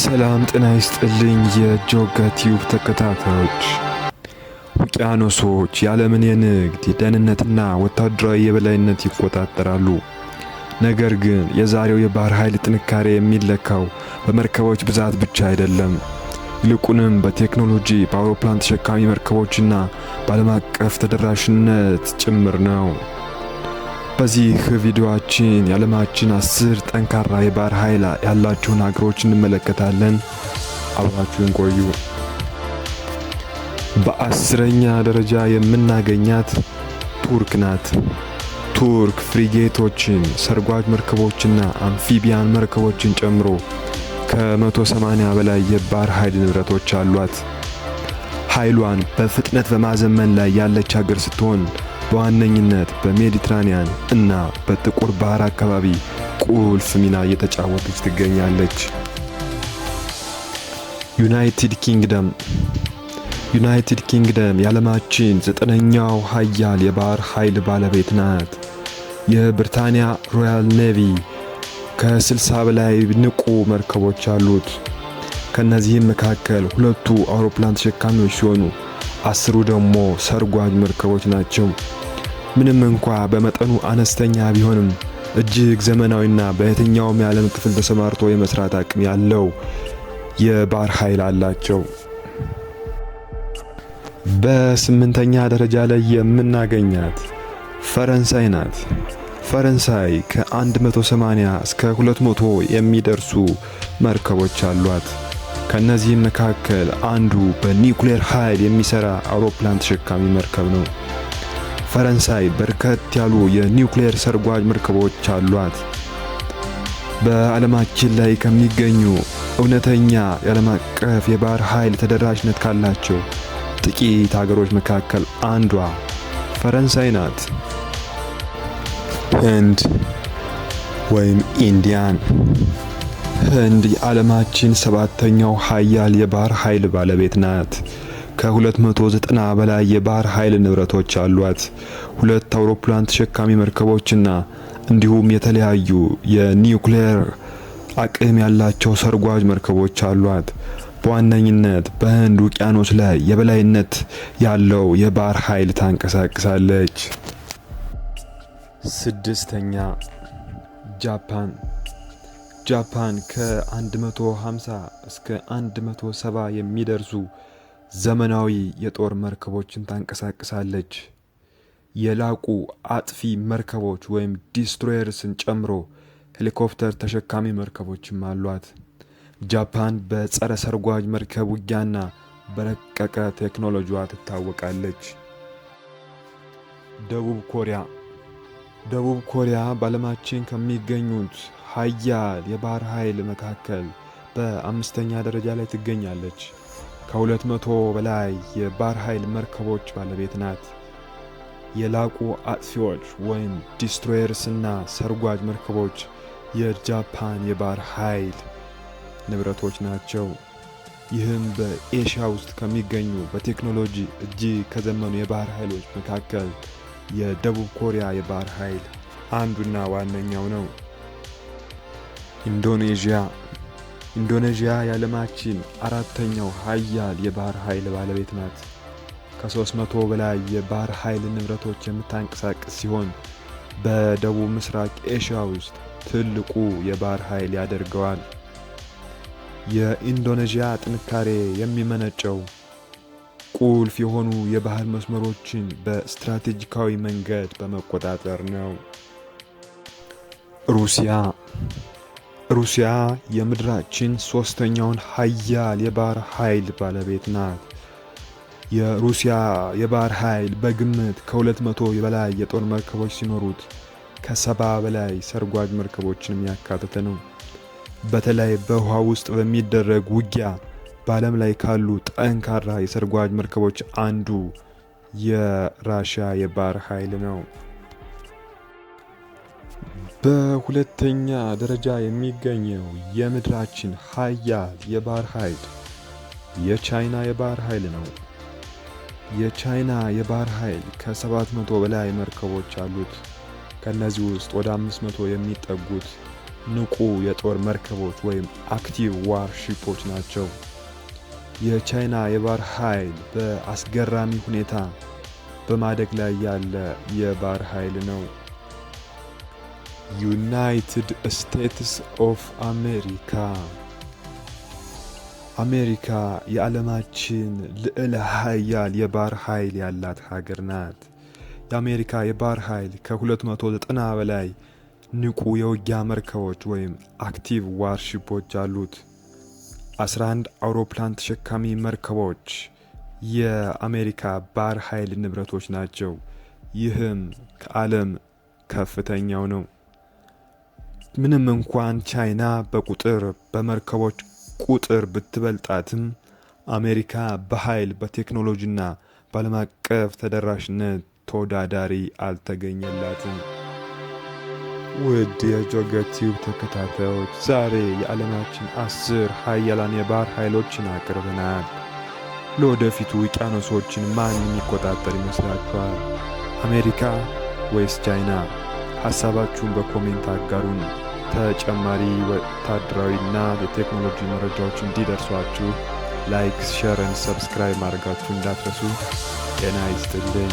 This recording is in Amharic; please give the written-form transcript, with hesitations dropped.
ሰላም ጤና ይስጥልኝ የጆጋ ቲዩብ ተከታታዮች። ውቅያኖሶች የዓለምን የንግድ፣ የደህንነትና ወታደራዊ የበላይነት ይቆጣጠራሉ። ነገር ግን የዛሬው የባህር ኃይል ጥንካሬ የሚለካው በመርከቦች ብዛት ብቻ አይደለም። ይልቁንም በቴክኖሎጂ፣ በአውሮፕላን ተሸካሚ መርከቦችና በዓለም አቀፍ ተደራሽነት ጭምር ነው። በዚህ ቪዲዮአችን የዓለማችን 10 ጠንካራ የባህር ኃይል ያላቸውን ሀገሮች እንመለከታለን። አብራችሁን ቆዩ። በ10ኛ ደረጃ የምናገኛት ቱርክ ናት። ቱርክ ፍሪጌቶችን፣ ሰርጓጅ መርከቦችና amphibian መርከቦችን ጨምሮ ከ180 በላይ የባህር ኃይል ንብረቶች አሏት። ኃይሏን በፍጥነት በማዘመን ላይ ያለች ሀገር ስትሆን በዋነኝነት በሜዲትራኒያን እና በጥቁር ባህር አካባቢ ቁልፍ ሚና እየተጫወተች ትገኛለች። ዩናይትድ ኪንግደም። ዩናይትድ ኪንግደም የዓለማችን ዘጠነኛው ሀያል የባህር ኃይል ባለቤት ናት። የብሪታንያ Royal Navy ከ60 በላይ ንቁ መርከቦች አሉት። ከእነዚህም መካከል ሁለቱ አውሮፕላን ተሸካሚዎች ሲሆኑ 10ሩ ደግሞ ሰርጓጅ መርከቦች ናቸው። ምንም እንኳ በመጠኑ አነስተኛ ቢሆንም እጅግ ዘመናዊና በየትኛውም የዓለም ክፍል ተሰማርቶ የመስራት አቅም ያለው የባህር ኃይል አላቸው። በስምንተኛ ደረጃ ላይ የምናገኛት ፈረንሳይ ናት። ፈረንሳይ ከ180 እስከ 200 የሚደርሱ መርከቦች አሏት። ከነዚህም መካከል አንዱ በኒውክሌር ኃይል የሚሰራ አውሮፕላን ተሸካሚ መርከብ ነው። ፈረንሳይ በርከት ያሉ የኒውክሌር ሰርጓጅ መርከቦች አሏት። በዓለማችን ላይ ከሚገኙ እውነተኛ የዓለም አቀፍ የባህር ኃይል ተደራሽነት ካላቸው ጥቂት ሀገሮች መካከል አንዷ ፈረንሳይ ናት። ህንድ ወይም Indian። ህንድ የዓለማችን ሰባተኛው ሀያል የባህር ኃይል ባለቤት ናት። ከ290 በላይ የባህር ኃይል ንብረቶች አሏት። ሁለት አውሮፕላን ተሸካሚ መርከቦችና እንዲሁም የተለያዩ የኒውክሌር አቅም ያላቸው ሰርጓጅ መርከቦች አሏት። በዋነኝነት በህንድ ውቅያኖስ ላይ የበላይነት ያለው የባህር ኃይል ታንቀሳቅሳለች። ስድስተኛ፣ ጃፓን። ጃፓን ከ150 እስከ 170 የሚደርሱ ዘመናዊ የጦር መርከቦችን ታንቀሳቅሳለች። የላቁ አጥፊ መርከቦች ወይም destroyers ን ጨምሮ ሄሊኮፕተር ተሸካሚ መርከቦችም አሏት። ጃፓን በጸረ ሰርጓጅ መርከብ ውጊያና በረቀቀ ቴክኖሎጂዋ ትታወቃለች። ደቡብ ኮሪያ። ደቡብ ኮሪያ በዓለማችን ከሚገኙት ሀያል የባህር ኃይል መካከል በአምስተኛ ደረጃ ላይ ትገኛለች። ከ200 በላይ የባህር ኃይል መርከቦች ባለቤት ናት። የላቁ አጥፊዎች ወይም destroyers እና ሰርጓጅ መርከቦች የጃፓን የባህር ኃይል ንብረቶች ናቸው። ይህም በኤሽያ ውስጥ ከሚገኙ በቴክኖሎጂ እጅግ ከዘመኑ የባህር ኃይሎች መካከል የደቡብ ኮሪያ የባህር ኃይል አንዱና ዋነኛው ነው። ኢንዶኔዥያ። ኢንዶኔዥያ የዓለማችን አራተኛው ሀያል የባህር ኃይል ባለቤት ናት። ከ300 በላይ የባህር ኃይል ንብረቶች የምታንቀሳቅስ ሲሆን በደቡብ ምስራቅ ኤሽያ ውስጥ ትልቁ የባህር ኃይል ያደርገዋል። የኢንዶኔዥያ ጥንካሬ የሚመነጨው ቁልፍ የሆኑ የባህር መስመሮችን በስትራቴጂካዊ መንገድ በመቆጣጠር ነው። ሩሲያ። ሩሲያ የምድራችን ሶስተኛውን ሀያል የባህር ኃይል ባለቤት ናት። የሩሲያ የባህር ኃይል በግምት ከ200 በላይ የጦር መርከቦች ሲኖሩት ከ70 በላይ ሰርጓጅ መርከቦችን ያካተተ ነው። በተለይ በውሃ ውስጥ በሚደረግ ውጊያ በዓለም ላይ ካሉ ጠንካራ የሰርጓጅ መርከቦች አንዱ የራሽያ የባህር ኃይል ነው። በሁለተኛ ደረጃ የሚገኘው የምድራችን ሀያል የባህር ኃይል የቻይና የባህር ኃይል ነው። የቻይና የባህር ኃይል ከ700 በላይ መርከቦች አሉት። ከነዚህ ውስጥ ወደ 500 የሚጠጉት ንቁ የጦር መርከቦች ወይም active warship ኦች ናቸው። የቻይና የባህር ኃይል በአስገራሚ ሁኔታ በማደግ ላይ ያለ የባህር ኃይል ነው። United States of America። አሜሪካ የዓለማችን ልዕለ ሀያል የባህር ኃይል ያላት ሀገር ናት። የአሜሪካ የባህር ኃይል ከ290 በላይ ንቁ የውጊያ መርከቦች ወይም active warship ኦች አሉት። 11 አውሮፕላን ተሸካሚ መርከቦች የአሜሪካ ባህር ኃይል ንብረቶች ናቸው። ይህም ከዓለም ከፍተኛው ነው። ምንም እንኳን ቻይና በቁጥር በመርከቦች ቁጥር ብትበልጣትም፣ አሜሪካ በኃይል፣ በቴክኖሎጂና በዓለም አቀፍ ተደራሽነት ተወዳዳሪ አልተገኘላትም። ውድ የጆገ ቲዩብ ተከታታዮች፣ ዛሬ የዓለማችን 10 ሀያላን የባህር ኃይሎችን አቅርበናል። ለወደፊቱ ውቅያኖሶችን ማን የሚቆጣጠር ይመስላችኋል? አሜሪካ ወይስ ቻይና? ሀሳባችሁን በ comment አጋሩን። ተጨማሪ ወታደራዊና የቴክኖሎጂ መረጃዎች እንዲደርሷችሁ like፣ share and subscribe ማድረጋችሁ እንዳትረሱ። ጤና ይስጥልኝ።